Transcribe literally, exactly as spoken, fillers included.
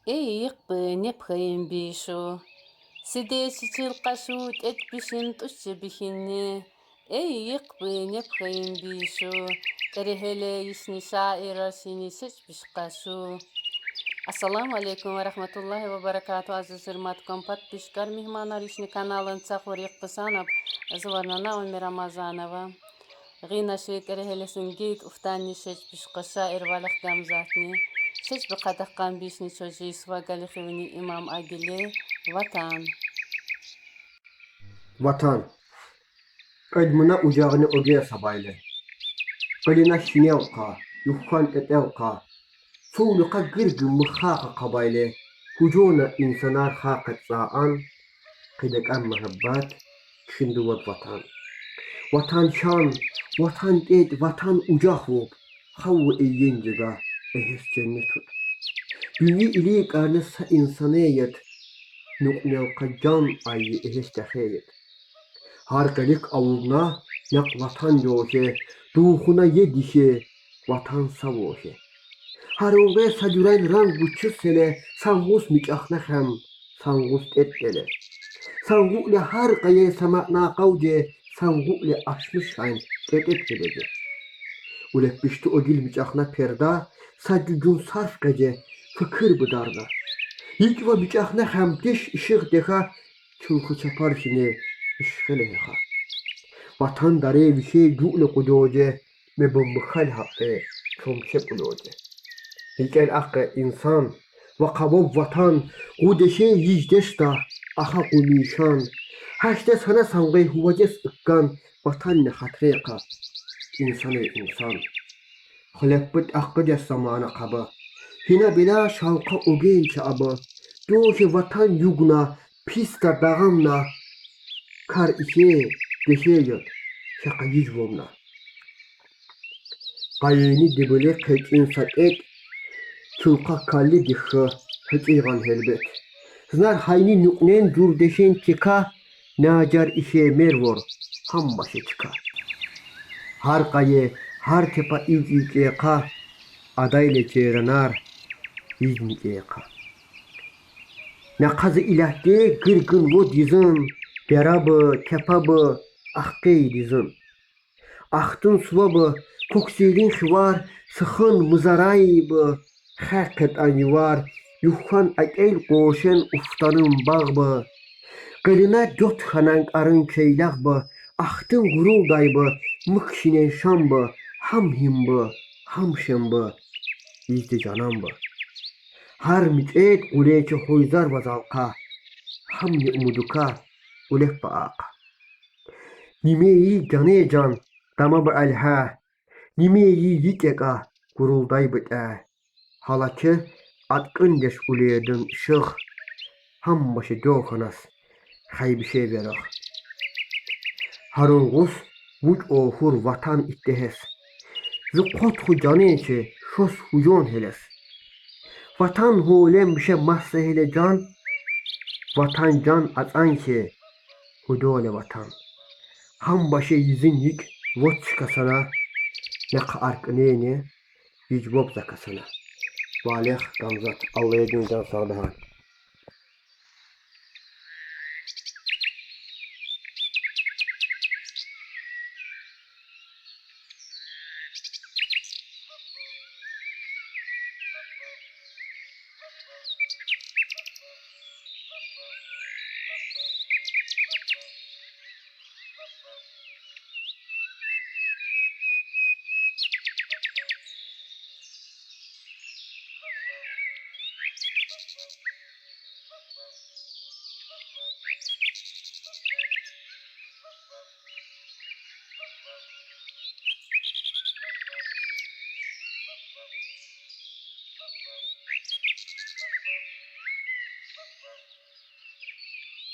Эй, йикъ бы, не пхайим бишу. Сидечи чил къашу, тӀет бишин тӀущи бихинни. Эй, йикъ бы, не пхайим бишу. КӀерегеле йишни шаирар шини шечбиш къашу. Ассаламу алейкум ва рахматуллахи ва баракату, азиз гьюрметлу компотпишкар, мегьманар, йишни каналын цахур йикъ писанаб, азиварна на Уми Рамазанова. Гъина ши кӀерегелесин гик уфтанни шечбиш къаша ирвалах Гамзатни. Шечби къадахъ къамбишни чожи сва галихивни имам агили. Ватан. Ватан. Къадмуна уджагъни оге сабайле. Къалина шинел къа, юххан тӀетӀел къа. Цул юкъа гирги мыхха къа къабайле. Гьужона инсанар хакъат цӀаан, къидакӀан мугьаббат, кхьинди вад ватан. Ватан чан, ватан тӀет, ватан уджах вуб. Хавва ийин жега, эгьес женнет вуб. Дуьнья иликъарни са инсане ед, нукьнел къа жан айи эгьес тахе ед. Гьар къилик авулна накъ ватан дохе, духуна е дихе, ватан са вохе. Гьар угъе са жуьрен ранг гучуз селе, сангъус мичӀахна хьам, сангъус тӀет геле. Сангъукъле гьар къайи са маъна къавде, сангъукъле ашмиш хьайин тӀет-тӀет геледе. Улепбишди о гил мичӀахна перда, са жуьжюн сарф къеде, фикир быдарда. ЙикӀ ва мичӀахна хьам диш ишигъ деха, чулху чапар хьине ишгъи легьеха. Ватан даре више жугьле къудоде, мебумбухал гьакъе чомче къулоде. ГьикӀел ахъе инсан ва къаваб ватан, къудеше йиждешда аха къумишан. Гьашде сана сангъе гьувадес иккан, ватанни хатре къа, инсане инсан. Хилепбут ахъгъидес замана къаба. Гьина била шавкъа угенча аба. Дохе ватан югна, писда дагъамна. Кар ихе, дехе яд, хьакъа йиж вомна. Къайини дибили къечӀин са тӀет, чулхъа калли дихьа, гьикӀигъан гьелбет. Знар гьайни нукьнен жур дешен тика, нажар ихе мервор, гьам баше чка. Гьар къайи, гьар тепа ив ивчӀехъа, адайле черанар, ижни чӀехъа. Нахъази илятде гиргин вод йизин, бераби, тепаби, ахкъей дизин. Ахтун суваби, коксилин хивар, сихин мизарайби, хекъетӀан ювар, юххан акӀел къошен уфтанин багъби. Къилина дёт хьанан кӀарин чейлагъби, ахтин гурулдайби, муькшинен шамби, гьам гьимби, гьам шемби, йижди жананби. Гьар мичӀед къулечи гьойзар ва залкъа, гьамни умудука улепба акъа. Нимейи жане жан, тамаба алгьа, нимейи йикӀекӀа гурулдайби тӀа. Гьалачи аткъиндеш уледин ишигъ, гьам баше доханас хайбише верагъ. Гьарун гъус вуч о гьур ватан иттегьес. Зи къотху жанен чи шос гьужон гьелес. Ватан гьолем бише масса гьеле жан, ватан жан ацӀан хьи, гьудоле ватан. Гьам баше йизин йикӀ вод чка сана, нахъа аркьнени йиж воб закасана. Валех Гамзат, Аллагьди жан сагъдагъан.